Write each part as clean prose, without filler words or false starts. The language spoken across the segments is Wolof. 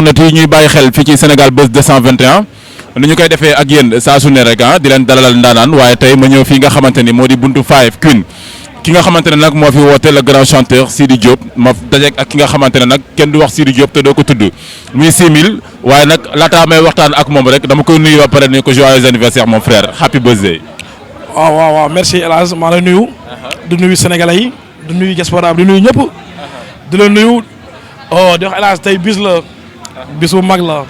internet yi ñuy bàyyi xel fii ci Sénégal Buzz 221 ni ñu koy defee ak yéen saa su ne rek di leen dalalal ndaanaan waaye tey ma ñëw fii nga xamante ni moo di buntu 5 Queen ki nga xamante ne nag moo fi woote le grand chanteur Sidy Diop ma dajeek ak ki nga xamante ne nag kenn du wax Sidy Diop te doo ko tudd muy 6000 waaye nag laataa may waxtaan ak moom rek dama koy nuyu ba pare ne ko joyeux anniversaire mon frère happy birthday. waaw merci El Hadj maa lay nuyu. di nuyu sénégalais yi di nuyu diaspora di nuyu ñëpp. di la nuyu di wax El Hadj tey bis la. bis bu mag la.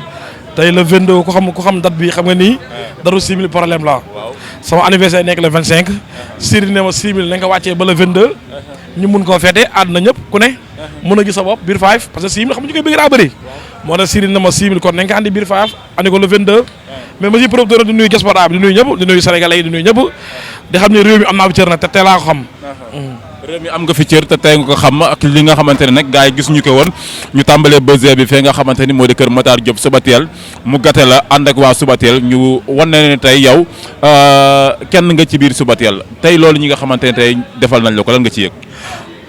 tey le 22 ku xam date bi xam nga ni. daru 6000 problème la. sama anniversaire nekk le 25. Sidy ne ma 6000 nañ ko wàccee ba le 22. ñu mun koo feete àdduna ñëpp ku ne. mën a gis sa bopp biir 5 parce que 6000 xam nga ñu koy bëgg daa bëri. moo tax Sidy ne ma 6000 kon nañ ko andi biir 5 andi ko le 22. mais ma si profité di nuyu diaspora bi di nuyu ñëpp di nuyu sénégalais yi di nuyu ñëpp di xam ne réew mi am naa fi cër nag te tey laa ko xam. réew mi am nga fi cër te tey nga ko xam ak li nga xamante ne nag gars yi gis ñu ko woon ñu tàmbalee buzz bi fee nga xamante ni moo di kër Matar Diop Subatel mu gàtte la ànd ak waa Subatel ñu wan ne tey yow kenn nga ci biir Subatel tey loolu ñi nga xamante ne tey defal nañ la ko lan nga ci yëg.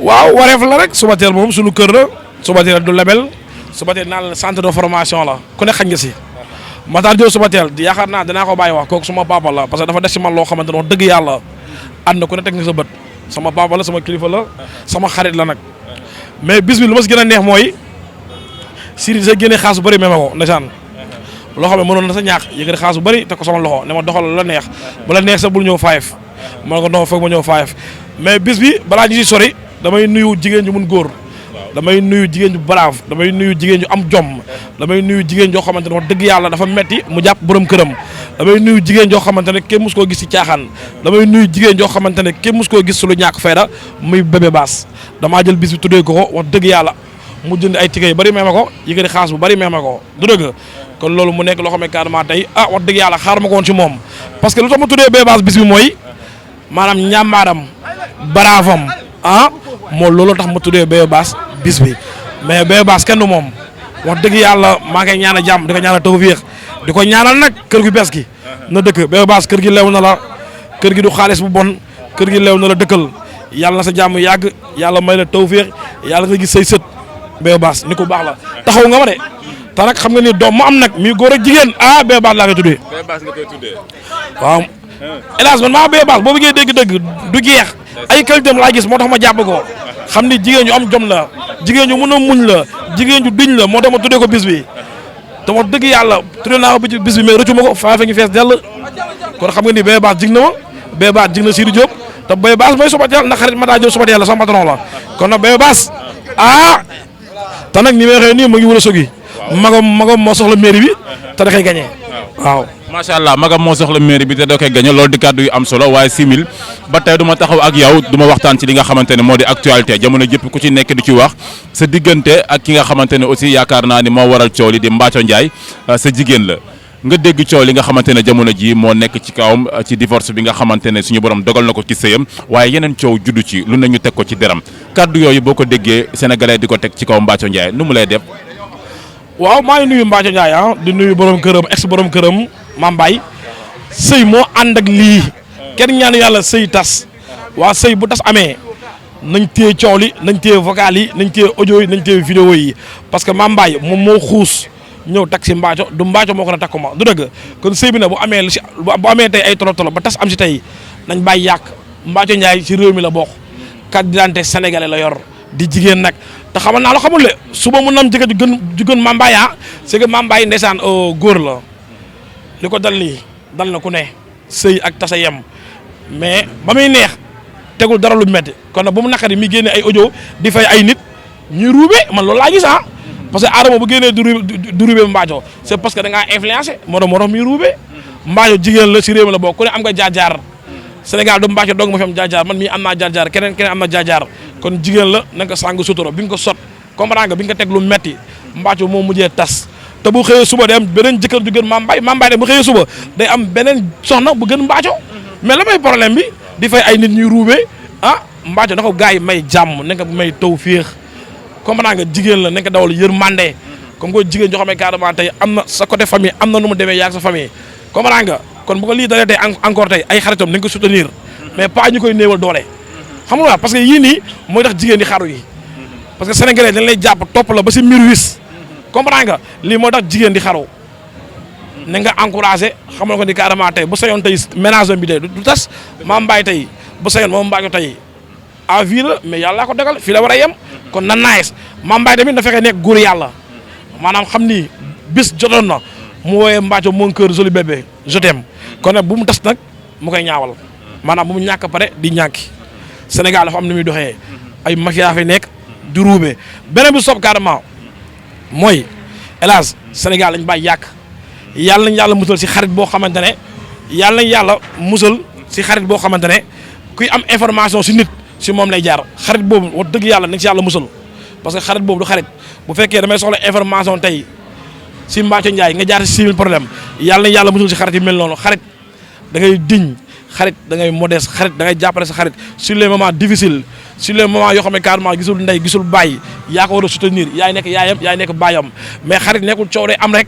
waaw wareef la rek Subatel moom suñu kër la Subatel du label Subatel naan la centre de formation la ku ne xañ nga si. Matar Diop Subatel yaakaar naa danaa ko bàyyi wax kooku suma papa la parce que dafa des ci man loo xamante ne wax dëgg yàlla ànd na ku ne teg nga sa bët sama papa la sama kilifa la sama xarit la nag mais bis bi lu ma si gën a neex mooy Sidy sa génne xaas bu bëri meme ko ndeysaan loo xam ne mënoon na sa ñaax yëkkati xaas bu bëri teg ko sama loxo ne ma doxal la neex bu la neex sax bul ñëw 5 ma ne ko non foog ma ñëw 5 mais bis bi balaa ñu si sori damay nuyu jigéen ñu mun góor damay nuyu jigéen ju brave damay nuyu jigéen ju am jom damay nuyu jigéen joo xamante ne wax dëgg yàlla dafa metti mu jàpp borom këram damay nuyu jigéen joo xamante ne kenn mus koo gis ci caaxaan damay nuyu jigéen joo xamante ne kenn mus koo gis su lu ñàkk fayda muy bébé baas damaa jël bis bi tuddee ko wax dëgg yàlla mu jënd ay ticket yu bëri meema ko yëkkati xaas bu bëri meema ko du dëgg kon loolu mu nekk loo xam ne carrément tey wax dëgg yàlla xaar ma ko woon ci moom parce que lu tax ma tuddee bébé baas bis bi mooy maanaam ñàmbaaram baraafam moo loolu tax ma tuddee bébé baas bis bi mais bébé baas kenn du moom wax dëgg yàlla maa ngi ñaanal jàmm di ko ñaanal tawfiix di ko ñaanal nag kër gu bees gi na dëkk bébé baas kër gi lew na la kër gi du xaalis bu bon kër gi lew na la dëkkal yàlla na sa jàmm yàgg yàlla may la tawfiix yàlla nga gis say sët bébé baas ni ko baax la taxaw nga ma de te nag xam nga ni doom mu am nag mi góor ak jigéen bébé baas laa koy tuddee. bébé baas nga koy tuddee. waaw hélas man maa bébé baas boo bëggee dégg-dëgg du jeex ay qualité laa gis moo tax ma jàpp ko xam ni jigéen ñu am jom la jigéen ñu mën a muñ la jigéen ñu diñ la moo tax ma tuddee ko bis bi te wax dëgg yàlla tuddee naa ko bis bi mais rëccu ma ko faa fe ngi fees dell kon xam nga ni bébé baas jig na ma bébé baas jig na Sidy Diop te bébé baas mooy Subatel ndax xarit Matar Diop Subatel la sama patron la kon nag bébé baas te nag ni may waxee nii mu ngi wër a sogi magam moo soxla mairie bi te da koy gagné waaw. macha allah magam moo soxla mairie bi te da koy gagné loolu di kàddu yu am solo waaye 6000 ba tey du ma taxaw ak yow du ma waxtaan ci li nga xamante ne moo di actualité jamono jëpp ku ci nekk di ci wax sa diggante ak ki nga xamante ne aussi yaakaar naa ni moo waral coow li di Mbathio Ndiaye sa jigéen la nga dégg coow li nga xamante ne jamono ji moo nekk ci kawam ci divorce bi nga xamante ne suñu borom dogal na ko ci sëyam waaye yeneen coow juddu ci lu ne ñu teg ko ci deram kàddu yooyu boo ko déggee sénégalais di ko teg ci kaw Mbathio Ndiaye nu mu lay def. waaw maa ngi nuyu Mbathio Ndiaye di nuyu borom këram ex borom këram Mame sëy moo ànd ak lii kenn ñaan yàlla sëy tas waa sëy bu tas amee nañ téye coow li nañ téye vocal yi nañ téye audio yi nañ téye vidéo yi parce que Mame Mbaye moom moo xuus ñëw tag si Mbathio du Mbathio moo ko na takku ma du dëgg kon sëy bi nag bu amee si bu amee tey ay tolo tolo ba tas am si tey nañ bàyyi yàq Mbathio Ndiaye si réew mi la bokk carte d'identité sénégalais la yor di jigéen nag te xamal naa la xamul le suba mun na am jëkkër ju gën Mame Mbaye c'est que Mame Mbaye ndeysaan góor la li ko dal nii dal na ku ne sëy ak tasa yem mais ba muy neex tegul dara lu métti kon nag ba mu naqari mi génne ay audio di fay ay nit ñuy ruube man loolu laa gis parce que Adama bu génnee du ruube Mbathio c'est parce que da ngaa influencé moo tax muy ruube Mbathio jigéen la si réew mi la bokk ku ne am nga jaar-jaar Sénégal du Mbathio dong ma fi am jaar-jaar man mii am naa jaar-jaar keneen am na jaar-jaar kon jigéen la na nga sàng sutura bi nga ko sot comprendre nga bi nga teg lu metti Mbathio moo mujjee tas te bu xëyee suba day am beneen jëkkër ju gën Mame Mbaye de bu xëyee suba day am beneen soxna bu gën Mbathio mais la may problème bi di fay ay nit ñuy ruube Mbathio da ko gars yi may jàmm na nga may taw féex comprendre nga jigéen la na nga dawal yërmande comme que jigéen joo xam ne carrément tey am na sa côté famille am na nu mu demee yaag sa famille comprendre nga kon bu ko lii dalee tey encore tey ay xaritam nañ ko soutenir mais pas ñu koy néewal doole xam nga parce que yii nii mooy tax jigéen di xaru yi parce que sénégalais dañ lay jàpp topp la ba si miir wis comprendre nga lii moo tax jigéen di xaru na nga encouragé xamal ko ni carrément tey bu sañoon tey ménage bi tey du tas Mame Mbaye tey bu sañoon moom Mbaye tey à vie la mais yàlla ko dogal fii la war a yem kon na nice Mame Mbaye tamit na fekkee nekk góor yàlla maanaam xam ni bis jotoon na mu woowee Mbathio mon cœur joli bébé je t'aime kon nag bu mu tas nag mu koy ñaawal maanaam bu mu ñàkk pare di ñàkki Sénégal dafa am ni muy doxee ay mafia fi nekk di ruube beneen bi sob carrément mooy hélas Sénégal lañ bàyyi yàq yàlla nañ yàlla musal si xarit boo xamante ne yàlla nañ yàlla musal si xarit boo xamante ne kuy am information si nit si moom lay jaar xarit boobu wax dëgg yàlla nañ si yàlla musal parce que xarit boobu du xarit bu fekkee damay soxla information tey si Mbathio Ndiaye nga jaar si 6000 problème yàlla nañ yàlla musal si xarit yi mel noonu xarit da ngay diñ xarit da ngay modeste xarit da ngay jàppale sa xarit sur les moments difficiles sur les moments yoo xam ne carrément gisul ndey gisul bàyyi yaa ko war a soutenir yaay nekk yaayam yaay nekk baayam mais xarit nekkul coow day am rek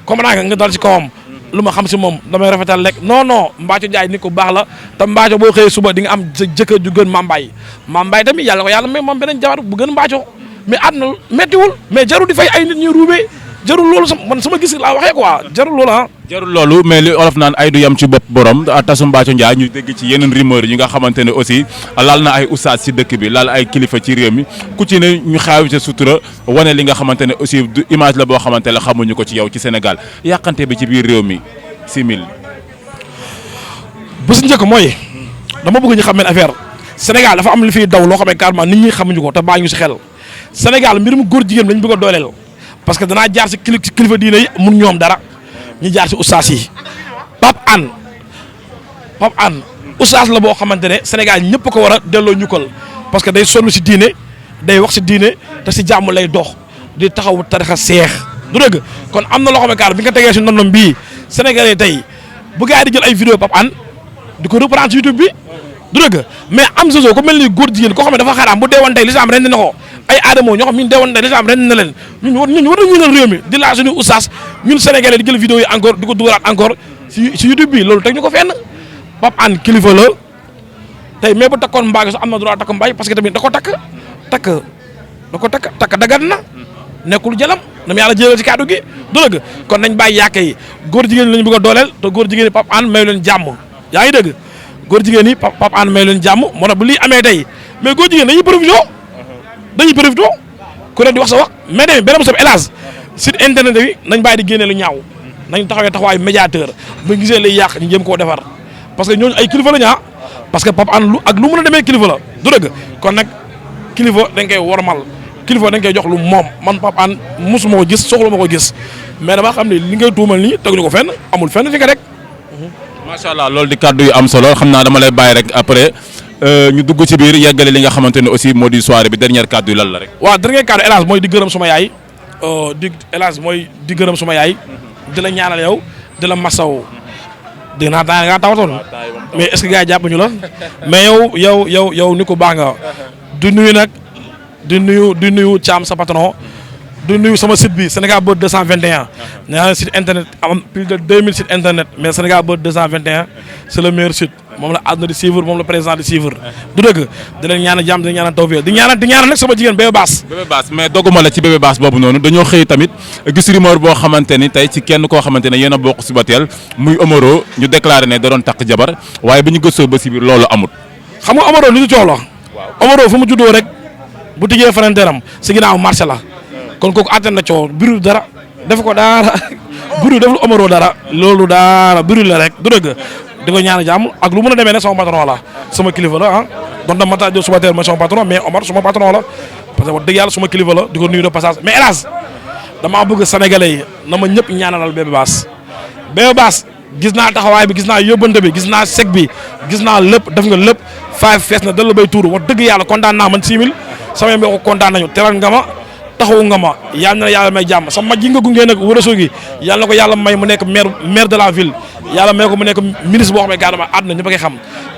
comme nga dal ci kawam lu ma xam si moom damay rafetal rek non non Mbathio Ndiaye nit ku baax la te Mbathio boo xëyee suba di nga am jëkkër ju gën Mame Mbaye Mame Mbaye tamit yàlla ko yàlla may moom beneen jabar bu gën Mbathio mais àdduna méttiwul mais jarul di fay ay nit ñuy ruubee jarul loolu man sama gis laa waxee quoi jarul loolu ah. jarul loolu mais li olof naan ay du yam ci bopp borom tasu Mbathio Ndiaye ñu dégg ci yeneen rumeur yi nga xamante ne aussi laal na ay oustaz ci dëkk bi laal ay kilifa ci réew mi ku ci ne ñu xaawi sa sutura wane li nga xamante ne aussi du image la boo xamante ne xamuñu ko ci yow ci Sénégal yàqante bi ci biir réew mi simil. bu si njëkk mooy dama bëgg ñu xam ne affaire Sénégal dafa am li fiy daw loo xam ne carrément nit ñi xamuñu ko te bàyyi ñu si xel Sénégal mbirum góor jigéen lañ bëgg a dooleel parce que danaa jaar si kilifa diine yi mun ñoom dara ñu jaar si oustaz yi Pape Hann oustaz la boo xamante ne Sénégal ñëpp ko war a delloo ñukkal parce que day sonn si diine day wax si diine te si jàmm lay dox di taxaw tarixa seex du dëgg kon am na loo xam ne kaar bi nga tegee si ndondom bii Sénégalais tey bu gars yi di jël ay vidéo Pape Hann di ko reprendre si YouTube bi du dëgg mais am zozo ko mel ni góor jigéen koo xam ne dafa xaraam bu deewoon tey lislaam rendi na ko ay aadamoo ñoo xam ñun deewoon tey lislaam rendi na leen ñun war nañu ñënal réew mi di laa suñu oustaz ñun Sénégalais di jël vidéo yi encore di ko dugalaat encore si YouTube bi loolu teg ñu ko fenn Pape Hann kilifa la tey mais bu takkoon Mbathio sax am na droit takk Mbaye parce que tamit da ko takk dagat na nekkul jëlam nam yàlla jëlee ci kaddu gi du dëgg kon nañ bàyyi yàq yi góor jigéen lañu bëgg a dooleel te góor jigéen yi Pape Hann may leen jàmm yaa ngi dëgg góor jigéen yi Pape Hann may leen jàmm moo tax bu lii amee tey mais góor jigéen dañuy profité ku ne di wax sa wax mais tamit beneen sob hélas site internet bi nañ bàyyi di génne lu ñaaw nañ taxawee taxawaayu médiateur bu gisee lay yàq ñu jëm koo defar parce que ñooñu ay kilifa la ñaa parce que Pape Hann lu mën a demee kilifa la du dëgg kon nag kilifa dañ koy wormal kilifa dañ koy jox lu moom man Pape Hann mosuma ko gis soxla ma ko gis mais dama xam ne li ngay tuumal nii teguñu ko fenn amul fenn fi nga rek. macha allah loolu di kàddu yu am solo xam naa dama lay bàyyi rek après ñu dugg ci biir yeggale li nga xamante ne aussi moo di soirée bi dernière kàddu yi lan la rek. waaw dernier kàddu hélas mooy di gërëm suma yaay di gërëm suma yaay di la ñaanal yow di la masaw dégg naa temps nga tawatoon mais est-ce que gars yi jàpp ñu la mais yow ni ko baax nga du nuyu nag. di nuyu Thiam sa patron di nuyu sama site bi Sénégal Buzz 221 nee naa site internet am plus de 2000 sites internet mais Sénégal Buzz 221 c'est le meilleur site moom la àdduna di suivre moom la président di suivre du dëgg di leen ñaanal jàmm di leen ñaanal tawfeex di ñaanal nag sama jigéen Bébé Baas. Bébé Baas mais dogguma la ci Bébé Baas boobu noonu dañoo xëy tamit gis rumeur boo xamante ni tey ci kenn koo xamante ne yéen a bokk suba teel muy Omaro ñu déclaré ne da doon takk jabar waaye bi ñu gëstoo ba si biir loolu amut. xam nga Omaro li ñu coow la. Omaro fu mu juddoo rek. bu tijjee frontière am si ginnaaw marché la kon kooku attan na coow biru dara def ko dara biru def lu Omaro dara loolu dara biru la rek du dëgg di ko ñaan jàmm ak lu mën a demee nag sama patron la sama kilifa la ah donc dama taa jël suba teel ma sama patron mais Omar suma patron la parce que wax dëgg yàlla suma kilifa la di ko nuyu de passage mais hélas damaa bëgg sénégalais yi na ma ñëpp ñaanalal Bébé Baas gis naa taxawaay bi gis naa yóbbante bi gis naa sec bi gis naa lépp def nga lépp faay fees na dal la bay tuuru wax dëgg yàlla kontaan naa man 6000 sama mbokk kontaan nañu teral nga ma taxawu nga ma yal na yàlla may jàmm sama ji nga gunge nag wërësoo gi yàlla na ko yàlla may mu nekk maire de la ville yàlla may ko mu nekk ministre boo xam ne carrément àdduna ñëpp a koy xam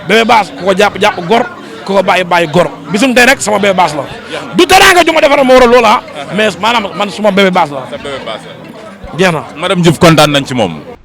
Bébé Baas ku ko jàpp gor ku ko bàyyi gor bisum tey rek sama Bébé Baas la du teraanga ju ma defaral ma war a loola mais maanaam man suma Bébé Baas la. sa Bébé Baas la. jeex na madame Diouf kontaan nañ ci moom.